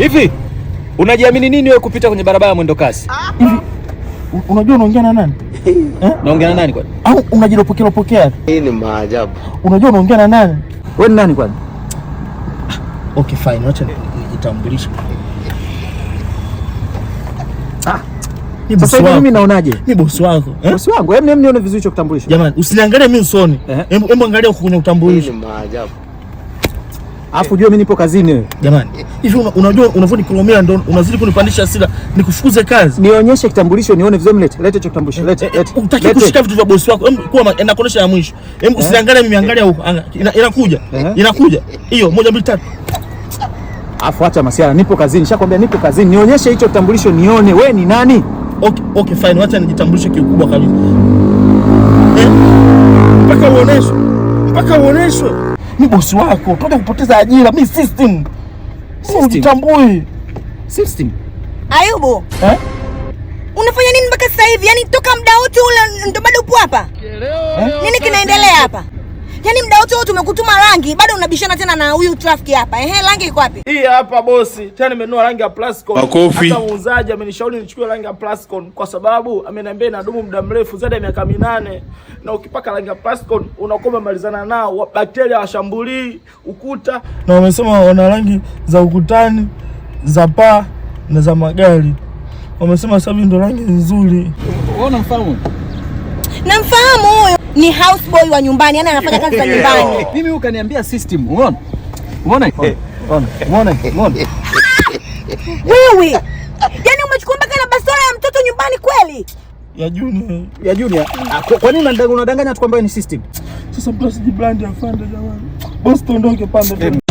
Hivi unajiamini nini wewe kupita kwenye barabara ya mwendo kasi? Hivi unajua unaongea na nani? Eh? Naongea na nani kwani? Au unajiropokea ropokea? Hii ni maajabu. Unajua unaongea na nani? Wewe ni nani kwani? Okay, fine, wacha nijitambulishe. Ah. Ni Sasa bosi hivi wako. mimi naonaje? Ni bosi wako. Eh? Bosi wangu, hebu nione vizuri hicho kitambulisho. Jamani, usiniangalie mimi usoni. Eh. Hebu angalia huko kwenye Hii ni utambulisho. maajabu. Alafu ujue mimi nipo kazini wewe. Jamani, hivi unajua unavyonikoromea ndo unazidi kunipandisha hasira, nikufukuze kazi. Nionyeshe kitambulisho nione vizuri, lete. Lete hicho kitambulisho. Lete, lete. Utaki Lete. kushika vitu vya bosi wako. Hebu kuwa nakuonesha ya mwisho. Hebu usiangalie mimi, angalia huko. Inakuja. Eh. Inakuja. Hiyo 1 2 3. Alafu acha masiara, nipo kazini. Nishakwambia nipo kazini. Nionyeshe hicho kitambulisho nione wewe ni nani? Okay, fine, wacha nijitambulishe kiukubwa kabisa. Eh? Mpaka uoneshwe. Mpaka uoneshwe. Ni bosi wako, toka kupoteza ajira, mi system. System? Ujitambui. System. Ayubu, Eh? unafanya nini mpaka sasa hivi? Yaani toka muda wote ule ndo bado upo hapa? Nini kinaendelea hapa? Yaani muda wote tumekutuma rangi, bado unabishana tena na huyu trafiki hapa. Ehe, rangi iko wapi? Hii hapa bosi, tena nimenunua rangi ya Plascon. Makofi. Hata muuzaji amenishauri nichukue rangi ya Plascon kwa sababu ameniambia inadumu muda mrefu zaidi ya miaka 8, na ukipaka rangi ya Plascon unakuwa umemalizana nao, bakteria hawashambulii ukuta. Na wamesema wana rangi za ukutani, za paa na za magari. Wamesema sasa hivi ndo rangi nzuri. Wewe unamfahamu? Namfahamu huyo, ni houseboy wa nyumbani, yaani anafanya kazi za nyumbani. Mimi huyu kaniambia system. Umeona? Umeona? Umeona? Umeona? Umeona? Wewe, yaani umechukua mpaka na bastola ya mtoto nyumbani kweli? Ya Junior. Ya Junior. Kwa nini unadanganya watu kwamba ni system? Sasa mtu asijibrand afande jamani. Boss, tuondoke pande.